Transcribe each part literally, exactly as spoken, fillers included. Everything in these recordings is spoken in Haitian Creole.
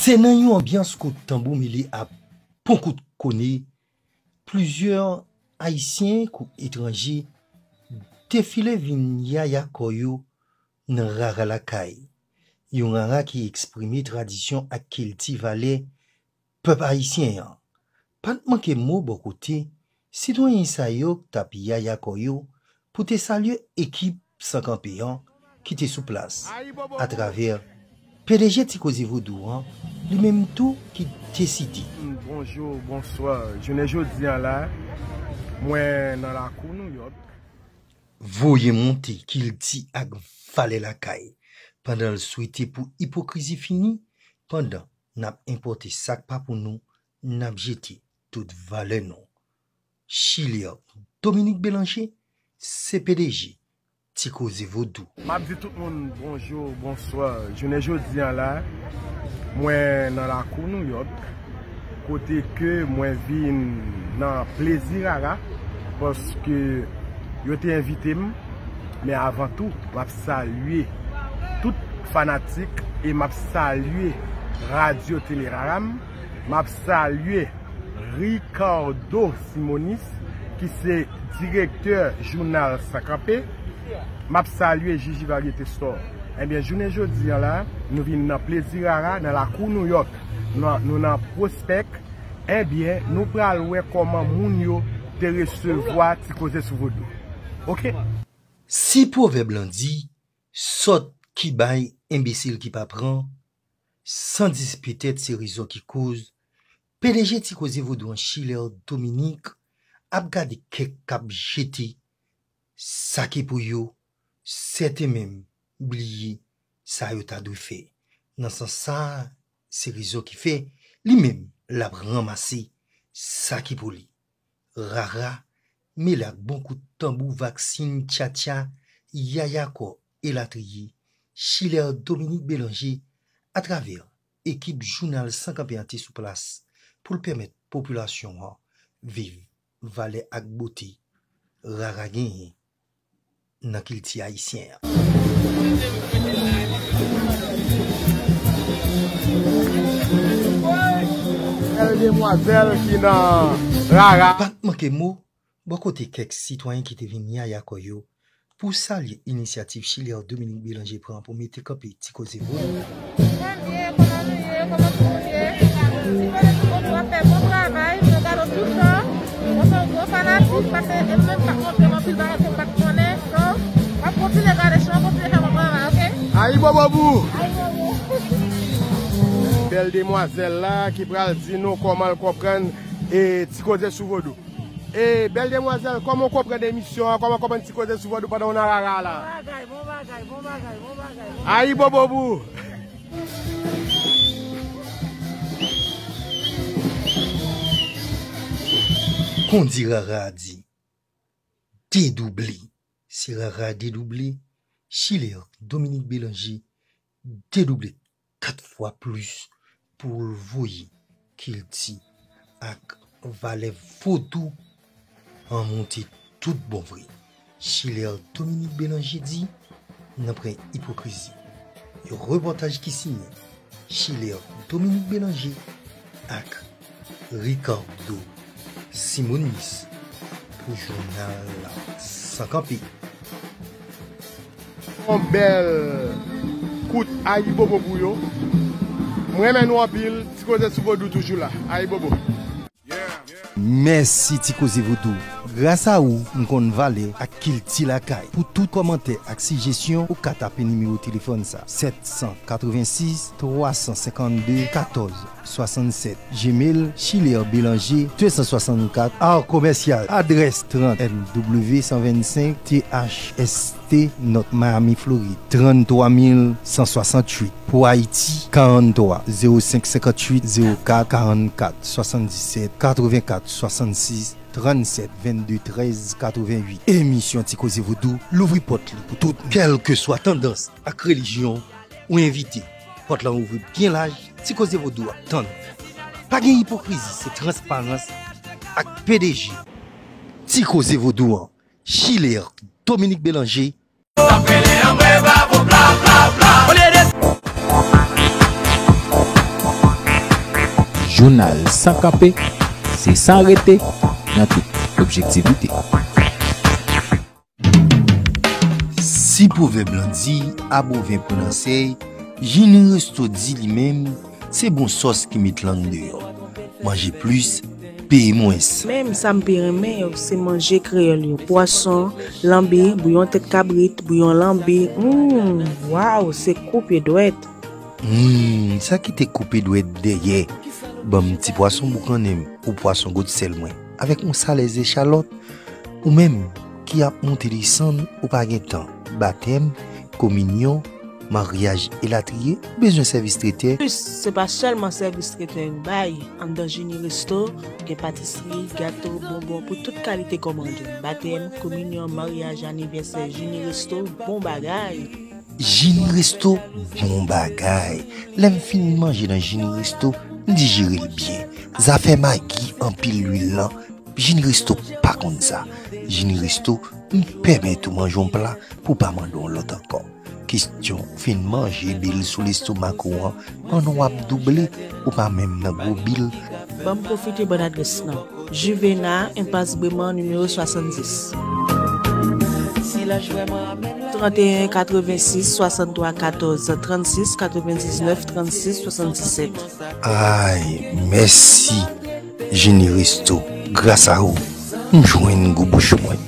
Se nan yon anbyans kout tanbou mele a pon kout kone, plizyè Ayisyen kou etranje defile vin yaya kò yo nan rara lakay, yon rara ki eksprime tradisyon ak kilti valè pèp ayisyen an. Pa t manke mo bò kote sitwayen sa yo k t ap yaya kò yo pou te salye ekip San Kanpe an ki te sou plas, atravè P D G Ti Koze Vodou an, li menm tou ki deside. Bonjou, bonswa. Jounen jodi a la, mwen nan lakou Nouyòk. Voye monte kilti ak valè lakay, pandan l swete pou ipokrizi fini, pandan n ap enpòte sa k pa pou nou, n ap jete tout valè nou. Chilè Dominique Bélanger, se P D G Ti Koze Vodou. M ap di tout moun bonjou, bonswa. Jounen jodi a la, mwen nan lakou Nouyòk, kote ke mwen vin nan plezi rara, paske yo te envite m. Men avan tou, m ap salye tout fanatik e m ap salye Radyo Tele Rara m. M ap salye Ricardo Simonis, ki se direktè jounal San Kanpe. M ap salye Jiji Variété Store. Ebyen, jounen jodi a la, nou vin nan plezi rara, nan lakou Nouyòk. Nou, nou nan Pwospèk. Ebyen, nou pral wè kòman moun yo te resevwa Ti Koze sou Vodou. Oke? Si pwovèb lan di, sòt ki bay, enbesil ki pa pran, san di petèt se rezon ki koz P D G Ti Koze Vodou an, Chilè Dominique, ap gade kèk k ap jete sa ki pou yo, sèten menm bliye sa yo ta dwe fè. Nan sans sa a, se rezon ki fè li menm l ap ranmase sa ki pou li. Rara, mele ak bon kout tanbou, vaksin, tchatcha, yaya kò, elatriye, Chilè Dominique Bélanger, atravè ekip jounal San Kanpe an te sou plas pou l pèmèt popilasyon an viv valè ak bote rara genyen nan kilti ayisyen an. Bèl demwazèl ki nan rara. Pa t manke mo bò kote kèk sitwayen ki te vin yaya kò yo pou salye inisyativ Chilè Dominique Bélanger pran pou mete kanpe Ti Koze Vodou. Kòman nou ye? Kòman tout moun ye? Ti Koze Vodou ap fè bon travay, nou gade w tout tan. Mwen se yon gwo fanatik, paske e mwen menm k ap montre m anpil bagay ke m pa t konnen. So, w ap kontinye gade show, kontinye fè bon travay, oke? Ayibobo pou ou! Ayibobo! Bèl demwazèl la ki pral di nou kòman l konprann e Ti Koze sou Vodou. E, bèl demwazèl, kòman w konprann emisyon an? Kòman w konprann Ti Koze sou Vodou pandan w nan rara la? Bon bagay, bon bagay, bon bagay, bon bagay, bon bagay. Ayibobo pou ou! Kondi rara a di, dedouble. Se rara a dedouble, Chilè Dominique Bélanger dedouble kat fwa plis pou l voye kilti ak valè vodou an monte tout bon vre. Chilè Dominique Bélanger di, nan pwen ipokrizi. Yon repòtaj ki siyen Chilè Dominique Bélanger ak Ricardo Simonis pou jounal San Kanpe. Yon bèl kout ayibobo pou yo. M renmen nou anpil. Ti Koze sou Vodou toujou la. Ayibobo. Mèsi Ti Koze Vodou. Gras a ou, m konn valè ak kilti lakay. Pou tout kòmantè ak sijesyon, ou ka tape nimewo telefòn sa, sèt san katrevensis, twa san senkannde, katòz swasannsèt. Gmail, Chilè Bélanger de san swasannkat, a komèsyal, adrès trant N W san vennsenk T H S T, North Miami, Florid, tranntwa mil san swasanntuit. Pou Ayiti, karanntwa zewo senk senkanntuit zewo kat karannkat swasanndisèt, katrevenkat swasannsis, trannsèt vennde trèz katrevennuit. Emisyon Ti Koze Vodou louvri pòt li pou tout moun. Kèlkeswa tandans ak relijyon ou envite, pòt lan ouvri byen laj, Ti Koze Vodou ap tann ou. Pa gen ipokrizi, se transparans ak P D G Ti Koze Vodou an, Chilè Dominique Bélanger. Olye de Jounal san kanpe, se san rete, nan tout objektivite. Si pwovèb lan di, a bon ven pran nan sèy, Jini Resto di li menm, se bon sòs ki met lang deyò. Manje plis, peye mwens. Menm sa m pi renmen yo, se manje kreyòl yo. Pwason, lanbi, bouyon tèt kabrit, bouyon lanbi. Hum, waw, se koupe dwèt. Hum, sa ki te koupe dwèt dèyè. Ban m ti pwason boukannen m ou pwason gwosè mwen. Avèk yon salèz echalòt, ou menm ki ap monte desann, ou pa gen tan. Batèm, kominyon, maryaj elatriye, ou bezwen sèvis tretè? Plis, se pa sèlman sèvis tretè yo bay. Anndan Jini Resto, gen patisri, gato, bonbon pou tout kalite kòmande. Batèm, kominyon, maryaj, anivèsè, Jini Resto, bon bagay! Jini Resto, bon bagay! Lè m fin manje nan Jini Resto, m dijere l byen. Zafè magi anpil lwil lan, Jini Resto pa konn sa. Jini Resto, m pèmèt ou manje yon pla pou w pa mande yon lòt ankò. Kesyon, ou fin manje bil sou lestomak ou an, pandan w ap double, ou pa menm nan gwo bil. Ban m pwofite ban adrès lan. Juvena, Enpas Breman, nimewo swasanndis. Tranteyen katrevensis swasanntwa katòz trannsis, katrevendiznèf trannsis swasanndisèt. Ay, mèsi, Jini Resto. Gras a ou, m jwenn gou bouch mwen.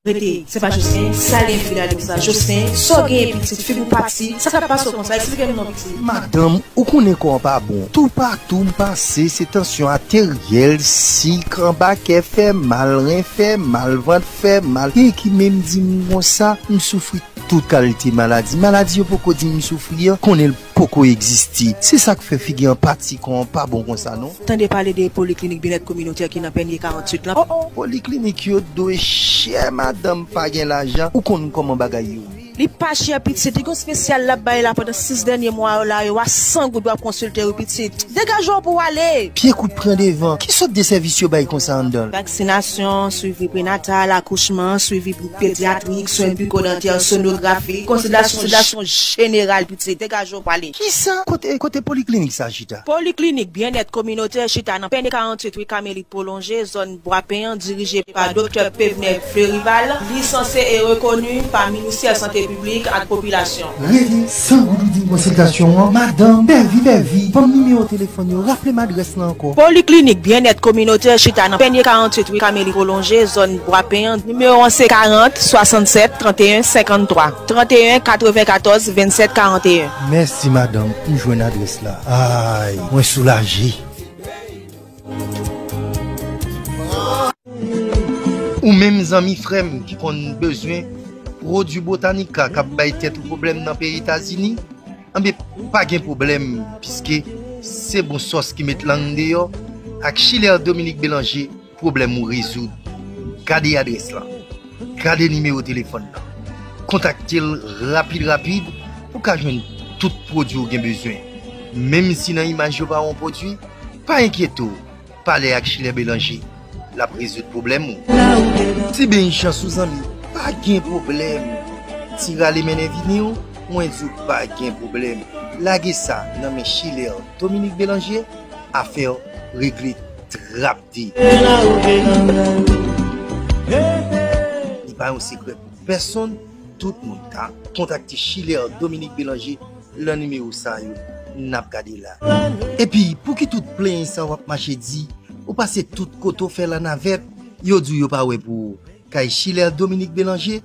Rete, se pa Josten, sa gen fidali sa. Josten, sa w genyen pitit, figi w pati, sa k ap pase w konsa? Eksplike m non pitit. Madanm, ou konnen kò an pa bon. Toupatou m pase, se tansyon ateryèl, sik, anba kè fè mal, ren fè mal, vant fè mal. Gen ki menm di m konsa, m soufri tout kalite maladi. Maladi yo poko di m soufri an, konnen l poko egziste. Se sa k fè figi an pati, kò an pa bon konsa non. Tande pale de poliklinik Byennèt Kominotè ki nan Pènye karanntuit lan. Oh, oh. Poliklinik yo dwe chè, madanm pa gen lajan. Ou konn kòman bagay yo ye. Li pa chè pitit, li gon espesyal l ap bay la pandan sis dènye mwa yo la, yo a san goud w ap konsilte wi pitit. Degaje w pou w ale. Pye kout pran devan. Ki sòt de sèvis yo bay konsa anndan l? Vaksinasyon, swivi prenatal, akouchman, swivi pedyatrik, swen bikodantè, sonografi, konsiltasyon jeneral pitit. Degaje w pou w ale. Kisa? Kote, kote poliklinik sa chita? Poliklinik Byennèt Kominotè chita nan Pènye karanntuit wi Kamelik Pwolonje, zòn Bwapen an, dirije pa Doktè Pevnè Fleurival, lisanse e rekoni pa Ministè Sante Piblik ak Popilasyon. Rete, san goud ou di m konsiltasyon an, madanm, pèvi, pèvi, ban m nimewo telefòn yo, raple m adrès lan ankò. Poliklinik Byennèt Kominotè chita nan Pènye karanntuit wi Kamelik Pwolonje, zòn Bwapen an, nimewo an se karant swasannsèt tranteyen senkanntwa, tranteyen katrevenkatòz vennsèt karanteyen. Mèsi madanm, m jwenn adrès la. Ay, mwen soulaje. Ou menm zanmi frè m ki konn bezwen pwodui Botanica k ap bay tèt ou pwoblèm nan peyi Etazini, anben pa gen pwoblèm, piske se bon sòs ki met lang deyò ak Schiller Dominique Bélanger, pwoblèm ou rezoud. Gade adrès lan. Gade nimewo telefòn nan. Kontakte l rapid rapid pou w ka jwenn tout pwodui w gen bezwen. Menm si nan imaj yo pa wè yon pwodui, pa enkyete w. Pale ak Schiller Bélanger. L ap rezoud pwoblèm ou. Si beny chans ou zanmi, pa gen pwoblèm. Ti rale mennen vini w, mwen di w pa gen pwoblèm. Lage sa nan men Schiller Dominique Bélanger, afè w regle trapde. Li pa yon sekrè pou pèsonn, tout moun ka kontakte Schiller Dominique Bélanger lan nimewo sa yo n ap gade la. Epi, pouki tout plenyen sa w ap mache di, ou pase tout kote w fè lanavèt, yo di w yo pa wè pou ou? Kay Schiller Dominique Bélanger,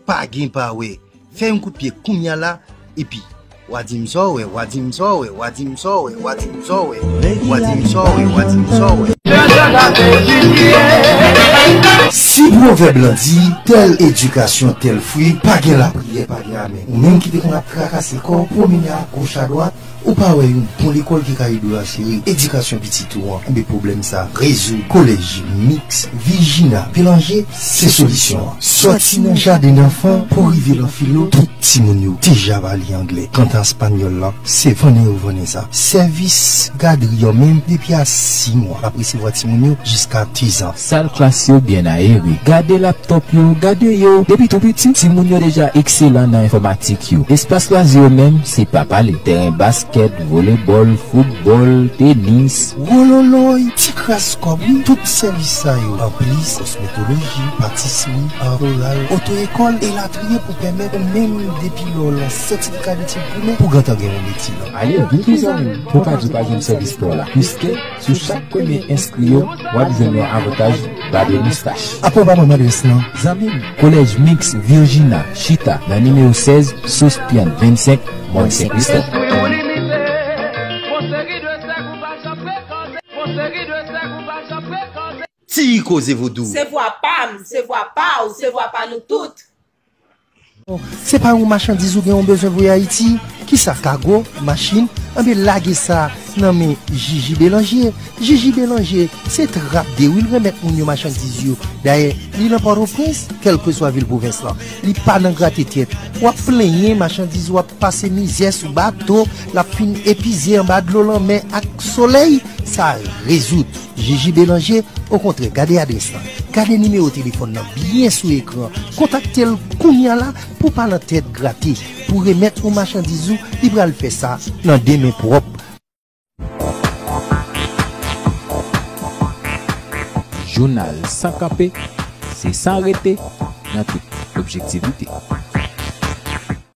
pa gen pa wè. Fè yon kout pye kounya la, epi, w a di m sa w wè, w a di m sa w wè, w a di m sa w wè, w a di m sa w wè, w a di m sa w wè, w a di m sa w wè. Si pwovèb lan di, tèl edikasyon, tèl fwi, pa gen lapriyè, pa gen amèn. Ou menm ki te konn ap trakase kò w, pwomennen agoch adwat, ou pa wè yon bon lekòl ki ka ede w asire edikasyon pitit ou an, enben pwoblèm sa rezoud. Kolèj Miks Virginia Bélanger se solisyon an. Sòti nan jaden danfan pou rive lan filo, tout timoun yo deja pale anglè. Kanta espanyòl la, se vannen yo vannen sa. Sèvis gadri an menm, depi a sis mwa, l ap resevwa timoun yo jiska dizan. Sal klas yo byen ayere. Gade laptòp yo, gade yo. Depi tou piti, timoun yo deja ekselan nan enfòmatik yo. Espas lwazi yo menm, se pa pale. Tèren bas, Baskèt, volebòl, foutbòl, tenis. Wololoy, ti kras kòb, wi. Tout sèvis sa yo, anplis kosmetoloji, patisri, art floral, oto-ekòl, elatriye, pou pèmèt ou menm, depi lè w lan sètifika detid primè, pou gentan gen yon metye. Ale vit wi zanmi m, pou pa di w pa jwenn sèvis pa w la. Piske sou chak premye enskri yo, w ap jwenn yon avantaj bab e moustache. Apo ba mwen adrès lan. Zanmi m, Kolèj Miks Virginia chita nan nimewo sèz, Sauce Pian vennsenk, Mòn Sen Kristòf. Ti Koze Vodou. Se vwa pa m, se vwa pa w, se vwa pa nou tout. Se pa yon machandiz ou gen yon bezwen voye Ayiti? Kisa, kago, machin? Anben lage sa nan men Jiji Belanje. Jiji Belanje se trap de wi l remèt moun yo machandiz yo. Dayè, li nan Pòtoprens, kèlkeswa vil pwovens lan. Li pa nan grate tèt. W ap plenyen machandiz ou ap pase mizè sou bato, l ap fin epize anba dlo lanmè ak solèy, sa rezoud. Jiji Belanje, okontrè, gade adrès lan, gade nimewo telefòn nan byen sou ekran, kontakte l kounye a la pou pa nan tèt grate, pou remèt ou machandiz ou, li pral fè sa nan de men pwòp. Jounal San Kanpe, se san rete nan tout objektivite.